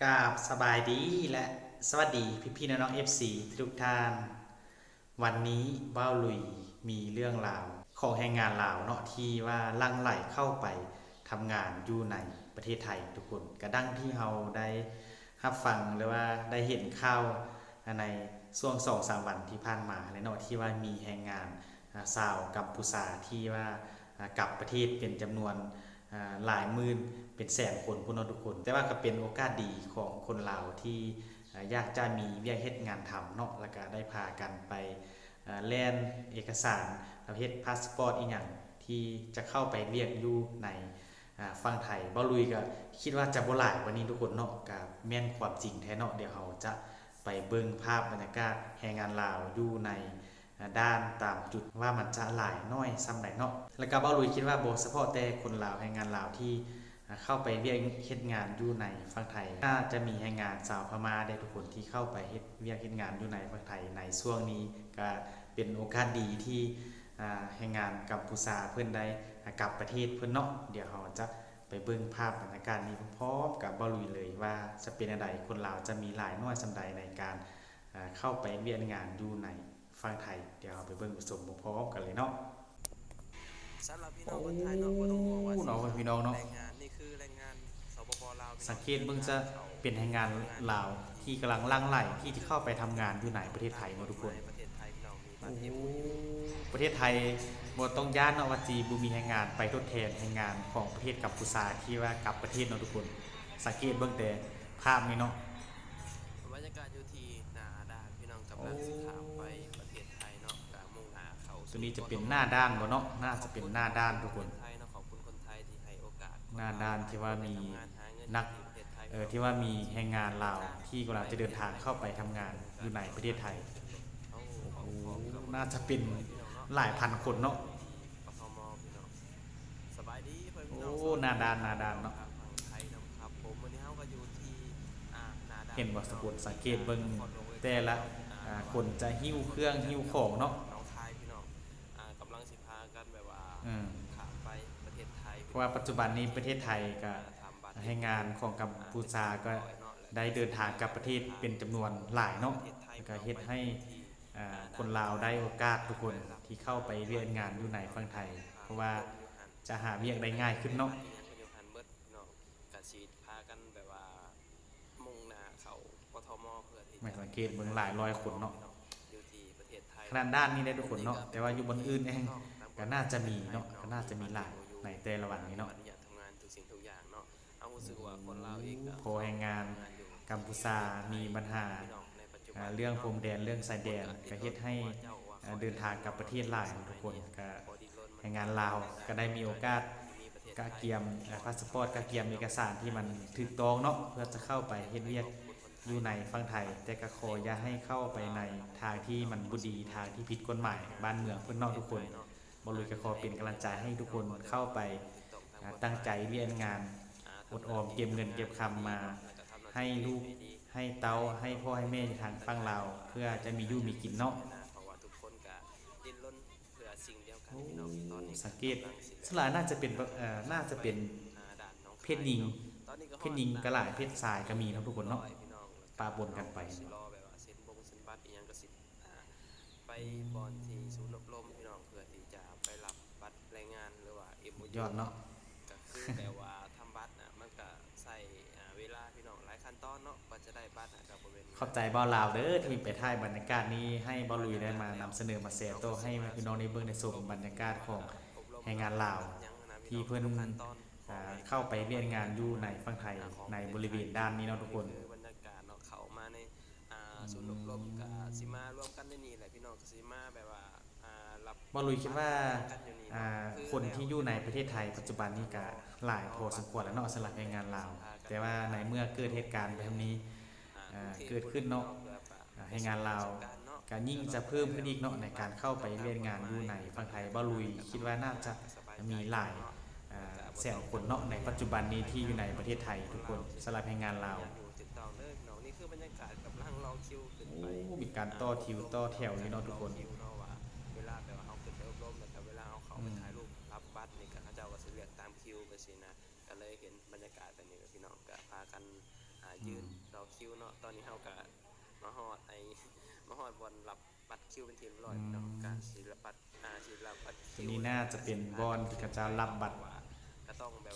ກາບສະບາຍດີ ແລະ ສະຫວັດດີພີ່ໆນ້ອງໆ ເອັຟຊີ ທຸກໆທ່ານ. ວັນນີ້ບ່າວລຸຍມີເລື່ອງລາວຂອງແຮງງານລາວເນາະ ທີ່ວ່າຫຼັ່ງໄຫຼເຂົ້າໄປທຳງານຢູ່ໃນປະເທດໄທທຸກຄົນ. ກະດັ່ງທີ່ເຮົາໄດ້ຮັບຟັງ ຫຼືວ່າໄດ້ເຫັນຂ່າວໃນຊ່ວງສອງສາມວັນທີ່ຜ່ານມາຫັ້ນແຫຼະເນາະ ທີ່ວ່າມີແຮງງານ ອາ ຊາວກຳປູຊາທີ່ວ່າ ອາ ກັບປະເທດເປັນຈຳນວນ ອາ ຫຼາຍໝື່ນເປັນແສນຄົນພຸ້ນເນາະທຸກຄົນ. ແຕ່ວ່າກໍເປັນໂອກາດດີຂອງຄົນລາວທີ່ ອາ ຢາກຈະມີວຽກເຮັດງານທຳເນາະ ແລ້ວກໍໄດ້ພາກັນໄປ ອາ ແລ່ນເອກະສານ ແລ້ວເຮັດພາສປອດອີ່ຫຍັງ ທີ່ຈະເຂົ້າໄປເຮັດວຽກຢູ່ໃນ ອາ ຝັ່ງໄທ. ບ່າວລຸຍກໍຄິດວ່າຈະບໍ່ຫຼາຍປານນີ້ທຸກຄົນເນາະ ກໍແມ່ນຄວາມຈິງແທ້ເນາະ. ດຽວເຮົາຈະໄປເບິ່ງພາບບັນຍາກາດແຮງງານລາວຢູ່ໃນ ອາ ດ່ານຕາມຈຸດວ່າມັນຈະຫຼາຍໜ້ອຍສ່ຳໃດເນາະ. ແລ້ວກໍບ່າວລຸຍຄິດວ່າບໍ່ສະເພາະແຕ່ຄົນລາວ ແຮງງານລາວທີ່ ອາ ເຂົ້າໄປວຽກເຮັດງານຢູ່ໃນຝັ່ງໄທ ອາດຈະມີແຮງງານຊາວພະມ້າໄດ້ທຸກຄົນ ທີ່ເຂົ້າໄປເຮັດວຽກເຮັດງານຢູ່ໃນຝັ່ງໄທໃນຊ່ວງນີ້. ກໍເປັນໂອກາດດີທີ່ ອາ ແຮງງານກຳປູຊາເພິ່ນໄດ້ ອາ ກັບປະເທດເພິ່ນເນາະ. ດຽວເຮົາຈະໄປເບິ່ງພາບບັນຍາກາດນີ້ພ້ອມໆກັບບ່າວລຸຍເລີຍວ່າຈະເປັນແນວໃດ ຄົນລາວຈະມີຫຼາຍໜ້ອຍສ່ຳໃດໃນການ ອາ ເຂົ້າໄປວຽກງານຢູ່ໃນ ຝັ່ງໄທ. ດຽວເຮົາໄປເບິ່ງໄປຊົມພ້ອມໆກັນເລີຍເນາະ. ສຳລັບພີ່ນ້ອງຄົນໄທເນາະ ບໍ່ຕ້ອງຫ່ວງວ່າ ໂອ້ ເນາະ ພີ່ນ້ອງເນາະ ແຮງງານນີ້ຄືແຮງງານ ສປປ ລາວ ພີ່ນ້ອງ. ສັງເກດເບິ່ງຈະເປັນແຮງງານລາວທີ່ກຳລັງຫຼັ່ງໄຫຼທີ່ຈະເຂົ້າໄປທຳງານຢູ່ໃນປະເທດໄທເນາະທຸກຄົນ. ປະເທດໄທ ພີ່ນ້ອງ ມີບັດ ໂອ້ ເອັມໂອຢູ ປະເທດໄທບໍ່ຕ້ອງຢ້ານເນາະວ່າຊິບໍ່ມີແຮງງານໄປທົດແທນແຮງງານຂອງປະເທດກຳປູຊາທີ່ວ່າກັບປະເທດເນາະທຸກຄົນ. ສັງເກດເບິ່ງແຕ່ພາບນີ້ເນາະ. ບັນຍາກາດຢູ່ທີ່ໜ້າດ່ານ ພີ່ນ້ອງກຳລັງຊິຂ້າມໄປປະເທດໄທເນາະ ກະມຸ່ງໜ້າເຂົ້າສູ່ ຕົວນີ້ຈະເປັນໜ້າດ່ານບໍ່ເນາະ? ໜ້າຈະເປັນໜ້າດ່ານທຸກຄົນ. ຂອບຄຸນຄົນໄທເນາະ ຂອບຄຸນຄົນໄທທີ່ໃຫ້ໂອກາດ ໜ້າດ່ານທີ່ວ່າມີນັກ ເອີ ທີ່ວ່າມີແຮງງານລາວທີ່ກຳລັງຈະເດີນທາງເຂົ້າໄປທຳງານຢູ່ໃນປະເທດໄທ. ໂອ້ ໜ້າຈະເປັນຫຼາຍພັນຄົນເນາະ. ກທມ ພີ່ນ້ອງ ສະບາຍດີພໍ່ແມ່ພີ່ນ້ອງ. ໂອ້ ໜ້າດ່ານ ໜ້າດ່ານເນາະ. ທາງຝັ່ງໄທນຳຄັບຜົມ ມື້ນີ້ເຮົາກໍຢູ່ທີ່ ອ່າ ໜ້າດ່ານ ເຫັນບໍ່ທຸກຄົນ? ສັງເກດເບິ່ງແຕ່ລະ ອ່າ ຄົນຈະຫິ້ວເຄື່ອງຫິ້ວຂອງເນາະ ໜອງຄາຍ ພີ່ນ້ອງ. ອ່າ ກຳລັງຊິພາກັນແບບວ່າ ເອີ ຂ້າມໄປປະເທດໄທ ເພາະວ່າປັດຈຸບັນນີ້ປະເທດໄທກໍ ອ່າ ທຳບັດ ແຮງງານຂອງກຳປູຊາກໍ ອ່າ ໄດ້ເດີນທາງກັບປະເທດເປັນຈຳນວນຫຼາຍເນາະ ແລ້ວກໍເຮັດໃຫ້ ອ່າ ຄົນລາວໄດ້ໂອກາດທຸກຄົນທີ່ເຂົ້າໄປວຽກງານຢູ່ໃນຝັ່ງໄທ ເພາະວ່າຈະຫາວຽກໄດ້ງ່າຍຂຶ້ນເນາະ. ກະຊິພາກັນແບບວ່າມຸ່ງໜ້າເຂົ້າ ກທມ ເພື່ອທີ່ຈະ ແມ່ນ ສັງເກດເບິ່ງຫຼາຍຮ້ອຍຄົນເນາະ. ຢູ່ທີ່ປະເທດໄທ ຂະໜາດດ່ານນີ້ໄດ້ທຸກຄົນເນາະ ແຕ່ວ່າຢູ່ບ່ອນອື່ນເອງກໍໜ້າຈະມີເນາະ ກໍໜ້າຈະມີຫຼາຍໃນແຕ່ລະວັນນີ້ເນາະ. ເຮົາຮູ້ສຶກວ່າຄົນລາວເອງກໍ ພໍແຮງງານກຳປູຊາມີບັນຫາ ເລື່ອງພົມແດນ ເລື່ອງຊາຍແດນ ກໍເຮັດໃຫ້ເດີນທາງກັບປະເທດຫຼາຍເນາະທຸກຄົນ. ກໍແຮງງານລາວກໍໄດ້ມີໂອກາດກະກຽມພາສະປອດ ກະກຽມເອກະສານທີ່ມັນຖືກຕ້ອງເນາະ ເພື່ອຈະເຂົ້າໄປເຮັດວຽກຢູ່ໃນຝັ່ງໄທ ແຕ່ກໍຂໍຢ່າໃຫ້ເຂົ້າໄປໃນທາງທີ່ມັນບໍ່ດີ ທາງທີ່ຜິດກົດໝາຍບ້ານເມືອງເພິ່ນເນາະທຸກຄົນ. ບ່າວລຸຍກໍຂໍເປັນກຳລັງໃຈໃຫ້ທຸກຄົນເຂົ້າໄປ ອ່າ ຕັ້ງໃຈວຽກງານ ອົດອອມເກັບເງິນເກັບຄຳມາໃຫ້ລູກໃຫ້ເຕົ້າ ໃຫ້ພໍ່ໃຫ້ແມ່ຢູ່ທາງຝັ່ງລາວ ເພື່ອຈະມີຢູ່ມີກິນເນາະ. ເພາະວ່າທຸກຄົນກໍດີ້ນລົນເພື່ອສິ່ງດຽວກັນ ໂອ້ ພີ່ນ້ອງ. ຕອນນີ້ ສັງເກດສ່ວນຫຼາຍໜ້າຈະເປັນ ເອີ ໜ້າຈະເປັນ ອ່າ ເພດຍິງ ເພດຍິງກໍຫຼາຍ ເພດຊາຍກໍມີເນາະທຸກຄົນເນາະ ປະປົນກັນໄປ. ຊິລໍແບບວ່າເຊັນບົງເຊັນບັດອີ່ຫຍັງກໍຊິ ອ່າ ໄປບ່ອນທີ່ສູນອົບຮົມ ພີ່ນ້ອງ ເພື່ອທີ່ຈະໄປຮັບບັດແຮງງານ ຫຼືວ່າ ເອັມໂອຢູ ຍອດເນາະ. ກໍຄືແບບວ່າທຳບັດນະ ມັນກໍໃຊ້ ອ່າ ເວລາ ພີ່ນ້ອງ ຫຼາຍຂັ້ນຕອນເນາະ ກວ່າຈະໄດ້ບັດນະ ກໍບໍ່ແມ່ນ ຂອບໃຈບ່າວລາວເດີ ທີ່ໄປຖ່າຍບັນຍາກາດນີ້ໃຫ້ບ່າວລຸຍໄດ້ມານຳສະເໜີມາແຊໂຕ້ໃຫ້ພີ່ນ້ອງໄດ້ເບິ່ງໄດ້ຊົມບັນຍາກາດຂອງແຮງງານລາວ ທີ່ເພິ່ນ ອ່າ ເຂົ້າໄປວຽກງານຢູ່ໃນຝັ່ງໄທ ໃນບໍລິເວນດ່ານນີ້ເນາະທຸກຄົນ. ຄືບັນຍາກາດເນາະ ເຂົ້າມາໃນ ອ່າ ສູນອົບຮົມ ກໍຊິມາລວມກັນໃນນີ້ແຫຼະ ພີ່ນ້ອງ ກໍຊິມາແບບວ່າ ອ່າ ຮັບ ບ່າວລຸຍຄິດວ່າ ອ່າ ຄົນທີ່ຢູ່ໃນປະເທດໄທປັດຈຸບັນນີ້ກໍຫຼາຍພໍສົມຄວນແລ້ວເນາະ ສຳລັບແຮງງານລາວ ແຕ່ວ່າໃນເມື່ອເກີດເຫດການແບບນີ້ ອ່າ ເກີດຂຶ້ນເນາະ ແຮງງານລາວກໍຍິ່ງຈະເພີ່ມຂຶ້ນອີກເນາະ ໃນການເຂົ້າໄປວຽກງານຢູ່ໃນຝັ່ງໄທ. ບ່າວລຸຍຄິດວ່າໜ້າຈະມີຫຼາຍ ອ່າ ແສນຄົນເນາະ ໃນປັດຈຸບັນນີ້ທີ່ຢູ່ໃນປະເທດໄທທຸກຄົນ ສຳລັບແຮງງານລາວ. ໂອ້ ມີການຕໍ່ຄິວຕໍ່ແຖວຢູ່ເນາະທຸກຄົນ. ເວລາແບບວ່າເຮົາຂຶ້ນໄປອົບຮົມ ແລ້ວກໍເວລາເຮົາເຂົ້າໄປ ອືມ ຖ່າຍຮູບຮັບບັດນີ້ ກໍເຂົາເຈົ້າກໍຊິເລືອກຕາມຄິວໄປຊີ້ນະ. ກໍເລີຍເຫັນບັນຍາກາດແບບນີ້ ພີ່ນ້ອງ ກໍພາກັນ ອ່າ ຢືນຕໍ່ຄິວເນາະ. ຕອນນີ້ເຮົາກະມາຮອດໄອ້ ມາຮອດບ່ອນລັບບັດຄິວເປັນທີ່ຮຽບຮ້ອຍເນາະ. ກະຊິລັບບັດ ອ່າ ຊິລັບບັດຄິວ ຕົວນີ້ໜ້າຈະເປັນບ່ອນທີ່ເຂົາເຈົ້າລັບບັດ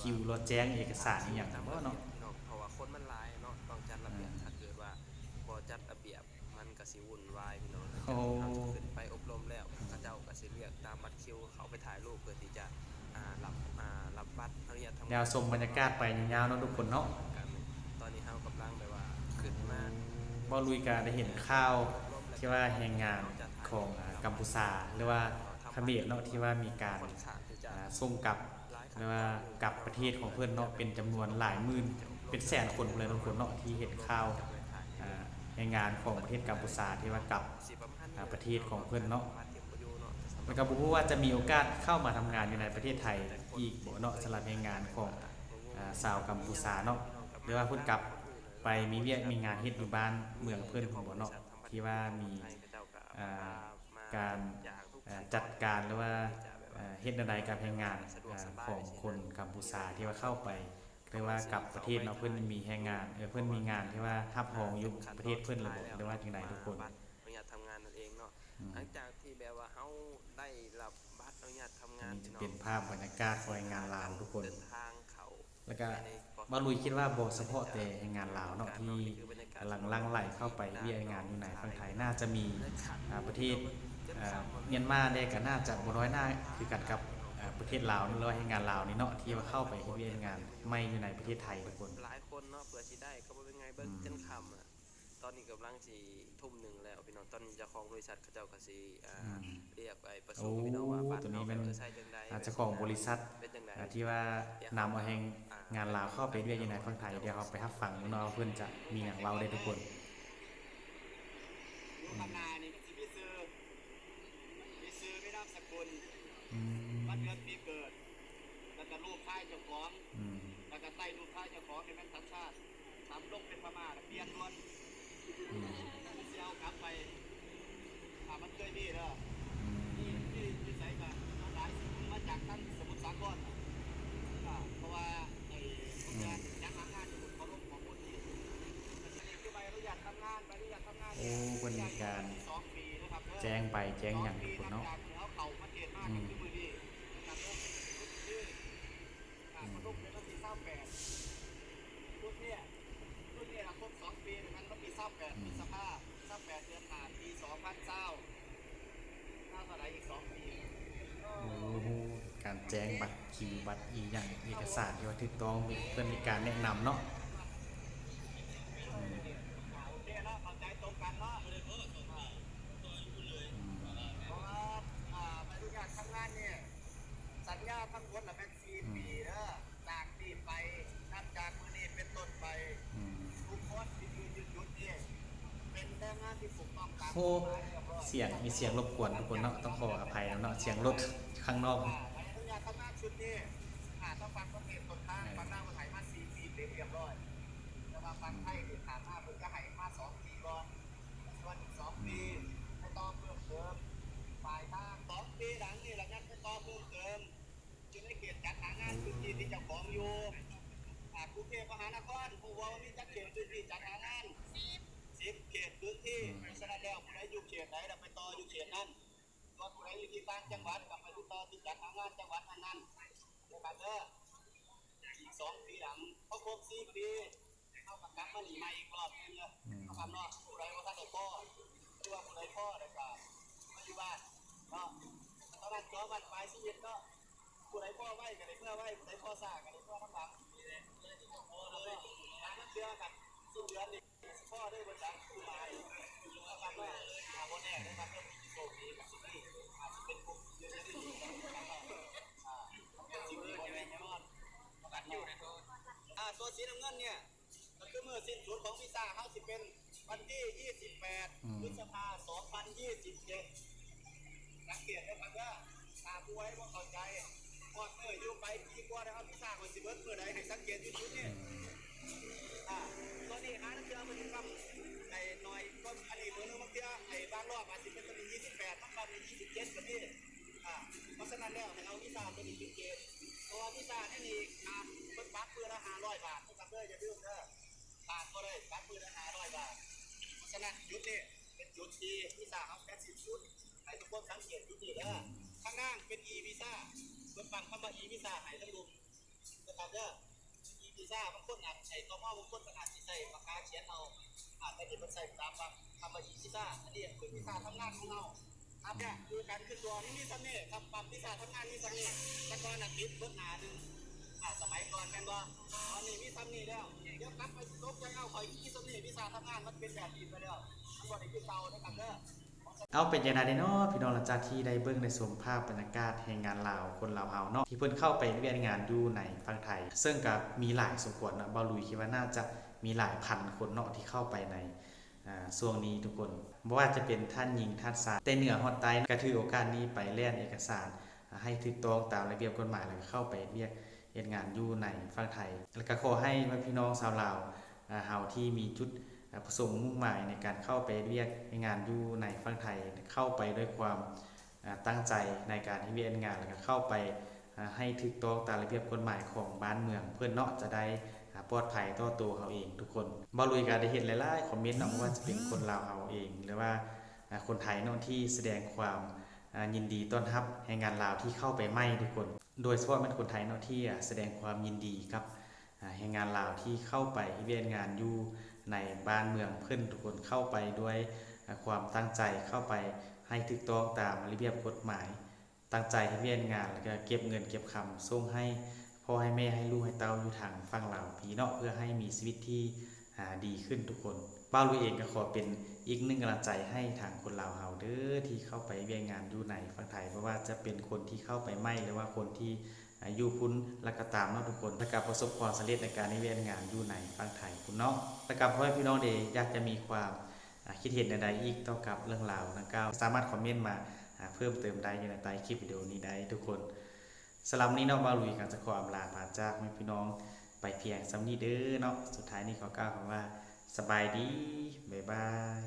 ຄິວ ຫຼືວ່າແຈ້ງເອກະສານອີ່ຫຍັງບໍ່ເນາະ ເພາະວ່າຄົນມັນຫຼາຍເນາະ ຕ້ອງຈັດລະບຽບ. ຖ້າເກີດວ່າບໍ່ຈັດລະບຽບ ມັນກະຊິວຸ່ນວາຍພີ່ນ້ອງ. ໂອ້ ເຮົາຈະຂຶ້ນໄປອົບຮົມແລ້ວ ເຂົາເຈົ້າກະຊິລຽກຕາມບັດຄິວ ເຂົ້າໄປຖ່າຍຮູບເພື່ອທີ່ຈະ ອ່າ ລັບ ອ່າ ລັບບັດອະນຸຍາດທຳງານ. ດຽວຊົມບັນຍາກາດໄປຍາວໆເນາະທຸກຄົນເນາະ. ຕອນນີ້ເຮົາກຳລັງແບບວ່າຂຶ້ນມາ ບ່າວລຸຍກະໄດ້ເຫັນຂ່າວທີ່ວ່າແຮງງານຂອງ ອ່າ ກຳປູຊາ ຫຼືວ່າຂະເໝນເນາະ ທີ່ວ່າມີການ ອ່າ ສົ່ງກັບ ຫຼືວ່າກັບປະເທດຂອງເພິ່ນເນາະ ເປັນຈຳນວນຫຼາຍໝື່ນ ເປັນແສນຄົນພຸ້ນແຫຼະທຸກຄົນເນາະ ທີ່ເຫັນຂ່າວ ອ່າ ແຮງງານຂອງປະເທດກຳປູຊາທີ່ວ່າກັບ ອ່າ ປະເທດຂອງເພິ່ນເນາະ. ແລ້ວກໍບໍ່ຮູ້ວ່າຈະມີໂອກາດເຂົ້າມາທຳງານຢູ່ໃນປະເທດໄທອີກບໍ່ເນາະ ສຳລັບແຮງງານຂອງ ອ່າ ຊາວກຳປູຊາເນາະ ຫຼືວ່າເພິ່ນກັບໄປມີວຽກມີງານເຮັດຢູ່ບ້ານເມືອງເພິ່ນພຸ້ນບໍ່ເນາະ ທີ່ວ່າມີ ອ່າ ການ ອ່າ ຈັດການ ຫຼືວ່າ ອ່າ ເຮັດແນວໃດກັບແຮງງານ ອ່າ ຂອງຄົນກຳປູຊາທີ່ວ່າເຂົ້າໄປ ຫຼືວ່າກັບປະເທດເນາະ ເພິ່ນມີແຮງງານ ເອີ ເພິ່ນມີງານທີ່ວ່າຮັບຮອງຢູ່ປະເທດເພິ່ນຫຼືບໍ່ ຫຼືວ່າຈັ່ງໃດທຸກຄົນ. ອະນຸຍາດທຳງານນັ້ນເອງເນາະ. ຫຼັງຈາກທີ່ແບບວ່າເຮົາໄດ້ຮັບບັດອະນຸຍາດທຳງານ ອັນນີ້ຈະເປັນພາບບັນຍາກາດຂອງແຮງງານລາວທຸກຄົນ. ແລ້ວກະບ່າວລຸຍຄິດວ່າບໍ່ສະເພາະແຕ່ແຮງງານລາວເນາະ ທີ່ກຳລັງຫຼັ່ງໄຫຼເຂົ້າໄປເຮັດວຽກເຮັດງານຢູ່ໃນຝັ່ງໄທ ໜ້າຈະມີ ອ່າ ປະເທດ ອ່າ ມຽນມາແດ່ ກະໜ້າຈະບໍ່ນ້ອຍໜ້າຄືກັນກັບ ອ່າ ປະເທດລາວ ຫຼືວ່າແຮງງານລາວນີ້ເນາະ ທີ່ວ່າເຂົ້າໄປເຮັດວຽກເຮັດງານໃໝ່ຢູ່ໃນປະເທດໄທທຸກຄົນ. ຫຼາຍຄົນເນາະ ເພື່ອຊິໄດ້ ເຂົາບໍ່ແມ່ນງ່າຍເບິ່ງຈົນຄ່ຳ. ຕອນນີ້ກຳລັງຊິທຸ່ມໜຶ່ງແລ້ວພີ່ນ້ອງ. ຕອນນີ້ເຈົ້າຂອງບໍລິສັດເຂົາເຈົ້າກະຊິ ອ່າ ລຽກໄປປະຊຸມພີ່ນ້ອງວ່າ ໂອ້ ບັດເຮົາເອີໃຊ້ຈັ່ງໃດ ອ່າ ເຈົ້າຂອງບໍລິສັດ ເປັນຈັ່ງໃດ ອ່າ ທີ່ວ່ານຳເອົາແຮງງານລາວເຂົ້າໄປເຮັດວຽກຢູ່ໃນຝັ່ງໄທ. ດຽວເຮົາໄປຮັບຟັງເນາະ ວ່າເພິ່ນຈະມີຫຍັງເວົ້າເດ້ທຸກຄົນ. ຢູ່ຂ້າງໜ້ານີ້ມັນຊິມີຊື່ ມີຊື່ ມີນາມສະກຸນ ວັນເດືອນປີເກີດ ແລ້ວກະຮູບຖ່າຍເຈົ້າຂອງ ແລ້ວກະໃຕ້ຮູບຖ່າຍເຈົ້າຂອງນີ້ແມ່ນສັນຊາດ. ຖ້າມັນລົງເປັນພະມ້າລະປ່ຽນດ່ວນ ຊິເອົາກັບໄປ. ຖ້າມັນເຄີຍມີເດີ ມີ ມີຢູ່ໃສກະຫຼາຍ ຊິມາຈາກທາງສະໝຸດສາຄອນ. ເພາະວ່າໄອ້ພວກຈັດຫາງານຢູ່ພຸ້ນ ເຂົາລົງຂໍ້ມູນດີ. ຄືໃບອະນຸຍາດທຳງານ ໃບອະນຸຍາດທຳງານ ໂອ້ ເພິ່ນມີການແຈ້ງໃບແຈ້ງຫຍັງທຸກຄົນເນາະ. ເຮົາເຂົ້າປະເທດມາ ຄືມື້ນີ້ ອ່າ ເຂົາລົງໃນວັນທີຊາວແປດ ຊຸດນີ້ ຊຸດນີ້ລະຄົບສອງປີ ແມ່ນວັນທີຊາວແປດ ພຶດສະພາ ຊາວແປດ ເດືອນຫ້າ ປີສອງພັນຊາວ ເທົ່າໃດອີກສອງປີ. ໂອ້ ການແຈ້ງບັດຄິວ ບັດອີ່ຫຍັງ ເອກະສານທີ່ວ່າຖືກຕ້ອງ ມີ ເພິ່ນມີການແນະນຳເນາະ. ໂອເຄເນາະ ເຂົ້າໃຈຕົງກັນເນາະ. ອືມ ເພາະວ່າ ອ່າ ໃບອະນຸຍາດທຳງານນີ້ ສັນຍາທັງໝົດລະແມ່ນ ສີ່ປີເດີ ຈາກນີ້ໄປ ນັບຈາກມື້ນີ້ເປັນຕົ້ນໄປ ອືມ ທຸກຄົນທີ່ຢູ່ຈຸດໆນີ້ ເປັນແຮງງານທີ່ຖືກຕ້ອງຕາມກົດໝາຍຮຽບຮ້ອຍ. ໂອ້ ສຽງ ມີສຽງລົບກວນທຸກຄົນເນາະ ຕ້ອງຂໍອະໄພນຳເນາະ ສຽງລົດຂ້າງນອກ. ໃບອະນຸຍາດທຳງານຊຸດນີ້ ຖ້າທາງຝັ່ງປະເທດຕົ້ນທາງ ເອີ ຝັ່ງລາວເພິ່ນໃຫ້ມາສີ່ປີເຕັມຮຽບຮ້ອຍ ແຕ່ວ່າຝັ່ງໄທນີ້ ຜ່ານມາເພິ່ນກະໃຫ້ມາສອງປີກ່ອນ ສ່ວນອີກສອງປີ ອືມ ໃຫ້ຕໍ່ເພີ່ມເຕີມ ປາຍທາງສອງປີຫຼັງນີ້ລະ ຍັງໄປຕໍ່ເພີ່ມເຕີມ ຢູ່ໃນເຂດຈັດຫາງານພື້ນທີ່ທີ່ເຈົ້າຂອງຢູ່ ອ່າ ກຸງເທບມະຫານະຄອນ ຮູ້ບໍ່ວ່າມີຈັກເຂດພື້ນທີ່ຈັດຫາງານ? ສິບ ເຂດພື້ນທີ່. ອືມ ສະນັ້ນແລ້ວ ຜູ້ໃດຢູ່ເຂດໃດລະໄປຕໍ່ຢູ່ເຂດນັ້ນ ສ່ວນຜູ້ໃດຢູ່ທີ່ຕ່າງຈັງຫວັດກະໄປຕິດຕໍ່ທີ່ຈັດຫາງານຈັງຫວັດນັ້ນໆ ເດີຄັບເດີ. ອີກສອງປີຫຼັງ ພໍຄົບສີ່ປີ ເຮົາກະກັບມານີ້ໃໝ່ອີກຮອບໜຶ່ງເດີ ອືມ ເນາະ ຜູ້ໃດບໍ່ທັນໄດ້ພໍ ຫຼືວ່າຜູ້ໃດພໍແລ້ວກະມາຢູ່ບ້ານເນາະ ຕອນນັ້ນສອງບ້ານປາຍຊີວິດເນາະ. ຜູ້ໃດພໍໄວກະໄດ້ເມືອໄວ ຜູ້ໃດພໍຊ້າກະໄດ້ເມືອນຳຫຼັງ. ເດືອນກັນ ສິ້ນເດືອນນີ້ ພໍເລີຍບໍ່ຈັກ ຄືໝາຍ ເນາະ ຄັບເນາະ. ອ່າ ບໍ່ແນ່ເດີຄັບເດີ ຜູ້ທີ່ໂຊກດີກະຊິມີ ອາດຊິເປັນກຸ່ມເດືອນນີ້ ຄັບເນາະ. ອ່າ ມັນເປັນສິ່ງທີ່ບໍ່ແນ່ນອນ ກັນຢູ່ໃນໂຕ ອ່າ ຕົວສີນ້ຳເງິນນີ້ ກະຄືມື້ສິ້ນສຸດຂອງວີຊາເຮົາຊິເປັນວັນທີຊາວແປດ ອືມ ພຶດສະພາ ສອງພັນຊາວເຈັດ. ສັງເກດເດີຄັບເດີ ຖ້າຜູ້ໃດບໍ່ເຂົ້າໃຈ ຮອດມື້ຢູ່ໄປປີກວ່າແລ້ວ ວີຊາຂ້ອຍຊິເບິດມື້ໃດ ໃຫ້ສັງເກດຢູ່ຈຸດນີ້. ອືມ ອ່າ ຕອນນີ້ຫາລາງເທື່ອເພິ່ນຊິປັບໃຫ້ໜ້ອຍກວ່າອັນນີ້ມື້ໜຶ່ງ ບາງເທື່ອໄອ້ບາງຮອບອາດຊິເປັນມື້ທີຊາວແປດ ບາງຮອບທີຊາວເຈັດກະມີ. ອ່າ ເພາະສະນັ້ນແລ້ວ ໃຫ້ເອົາວີຊາໂຕນີ້ເປັນເກນ ເພາະວ່າວີຊາແນວນີ້ ອ່າ ເພິ່ນປັບມື້ລະຫ້າຮ້ອຍບາດເດີຄັບເດີ ຢ່າລືມເດີ. ຂາດບໍ່ໄດ້ ສະນັ້ນ ຈຸດນີ້ເປັນຈຸດທີ່ວີຊາເຮົາຈະສິ້ນສຸດ. ໃຫ້ທຸກຄົນສັງເກດຈຸດນີ້ເດີ. ຂ້າງລ່າງເປັນອີວີຊາ, ເພິ່ນປັກຄຳວ່າອີວີຊາໃຫ້ທັງລຸ່ມນະຄັບເດີ. ອີວີຊາ ບາງຄົນອາດໃຊ້ ຕມ ບາງຄົນກໍອາດຊິໃຊ້ປາກກາຂຽນເອົາ, ອາດຈະເຫັນເພິ່ນໃຊ້ຕາມ ຄຳວ່າອີວີຊາ. ອັນນີ້ຄືວີຊາທຳງານຂອງເຮົາ. ອັນເນີ້ຍຄືການຂຶ້ນຕົວມັນມີສ່ຳນີ້, ຄຳປາບວີຊາທຳງານມີສ່ຳນີ້. ແຕ່ກ່ອນນະຕິດເບິດໜ້າໜຶ່ງ, ອາ ສະໄໝກ່ອນແມ່ນບໍ່? ຕອນນີ້ມີສ່ຳນີ້ແລ້ວ. ດຽວກັບໄປຕົກໃຈເອົາ, ຂ້ອຍມີສ່ຳນີ້, ວິຊາທຳງານມັນເປັນແບບນີ້ໄປແລ້ວ, ມັນບໍ່ໄດ້ຄືເກົ່າເດີຄັບເດີ. ເອົາ ເປັນຈັ່ງໃດເນາະພີ່ນ້ອງ, ຫຼັງຈາກທີ່ໄດ້ເບິ່ງໄດ້ຊົມພາບບັນຍາກາດແຮງງານລາວ ຄົນລາວເຮົາເນາະ ທີ່ເພິ່ນເຂົ້າໄປເຮັດວຽກເຮັດງານຢູ່ໃນຝັ່ງໄທ, ເຊິ່ງກໍມີຫຼາຍສົມຄວນເນາະ, ບ່າວລຸຍຄິດວ່າໜ້າຈະມີຫຼາຍພັນຄົນເນາະ ທີ່ເຂົ້າໄປໃນ ອ່າ ຊ່ວງນີ້ທຸກຄົນ, ບໍ່ວ່າຈະເປັນທ່ານຍິງທ່ານຊາຍ ແຕ່ເໜືອຮອດໃຕ້ ກໍຖືໂອກາດນີ້ໄປແລ່ນເອກະສານ ອ່າ ໃຫ້ຖືກຕ້ອງຕາມລະບຽບກົດໝາຍ ແລ້ວກໍເຂົ້າໄປເຮັດວຽກເຮັດງານຢູ່ໃນຝັ່ງໄທ. ແລ້ວກໍຂໍໃຫ້ພີ່ນ້ອງຊາວລາວ ອ່າ ເຮົາທີ່ມີຈຸດ ອ່າ ປະສົງມຸ່ງໝາຍໃນການເຂົ້າໄປເຮັດວຽກເຮັດງານຢູ່ໃນຝັ່ງໄທ ເຂົ້າໄປດ້ວຍຄວາມ ອ່າ ຕັ້ງໃຈໃນການເຮັດວຽກເຮັດງານ ແລ້ວກໍເຂົ້າໄປ ອ່າ ໃຫ້ຖືກຕ້ອງຕາມລະບຽບກົດໝາຍຂອງບ້ານເມືອງເພິ່ນເນາະ ຈະໄດ້ ອ່າ ປອດໄພຕໍ່ໂຕເຮົາເອງທຸກຄົນ. ບ່າວລຸຍກໍໄດ້ເຫັນຫຼາຍໆຄອມເມັນເນາະ, ບໍ່ວ່າຈະເປັນຄົນລາວເຮົາເອງ ຫຼືວ່າ ອ່າ ຄົນໄທເນາະ ທີ່ສະແດງຄວາມ ອ່າ ຍິນດີຕ້ອນຮັບແຮງງານລາວທີ່ເຂົ້າໄປໃໝ່ທຸກຄົນ, ໂດຍສະເພາະແມ່ນຄົນໄທເນາະ ທີ່ ອ່າ ສະແດງຄວາມຍິນດີກັບ ອ່າ ແຮງງານລາວທີ່ເຂົ້າໄປເຮັດວຽກເຮັດງານຢູ່ໃນບ້ານເມືອງເພິ່ນທຸກຄົນ, ເຂົ້າໄປດ້ວຍ ອ່າ ຄວາມຕັ້ງໃຈ, ເຂົ້າໄປໃຫ້ຖືກຕ້ອງຕາມລະບຽບກົດໝາຍ, ຕັ້ງໃຈເຮັດວຽກເຮັດງານ ແລ້ວກໍເກັບເງິນເກັບຄຳສົ່ງໃຫ້ພໍ່ໃຫ້ແມ່ ໃຫ້ລູກໃຫ້ເຕົ້າຢູ່ທາງຝັ່ງລາວພີ້ເນາະ ເພື່ອໃຫ້ມີຊີວິດທີ່ ອ່າ ດີຂຶ້ນທຸກຄົນ. ບ່າວລຸຍເອງກໍຂໍເປັນອີກໜຶ່ງກຳລັງໃຈໃຫ້ທາງຄົນລາວເຮົາເດີ ທີ່ເຂົ້າໄປເຮັດວຽກເຮັດງານຢູ່ໃນຝັ່ງໄທ, ບໍ່ວ່າຈະເປັນຄົນທີ່ເຂົ້າໄປໃໝ່ ຫຼືວ່າຄົນທີ່ ອ່າ ຢູ່ພຸ້ນແລ້ວກໍຕາມເນາະທຸກຄົນ, ແລ້ວກໍປະສົບຄວາມສຳເລັດໃນການເຮັດວຽກເຮັດງານຢູ່ໃນຝັ່ງໄທພຸ້ນເນາະ. ແລ້ວກໍພໍ່ແມ່ພີ່ນ້ອງເດ ຢາກຈະມີຄວາມ ອ່າ ຄິດເຫັນແນວໃດອີກຕໍ່ກັບເລື່ອງລາວດັ່ງກ່າວ, ສາມາດຄອມເມັນມາ ອ່າ ເພີ່ມເຕີມໄດ້ຢູ່ໃນໃຕ້ຄລິບວິດີໂອນີ້ໄດ້ທຸກຄົນ. ສຳລັບມື້ນີ້ເນາະ ບ່າວລຸຍກໍຈະຂໍອຳລາພາຈາກພໍ່ແມ່ພີ່ນ້ອງໄປພຽງສ່ຳນີ້ເດີເນາະ. ສຸດທ້າຍນີ້ຂໍກ່າວຄຳວ່າ ສະບາຍດີ, ບາຍບາຍ.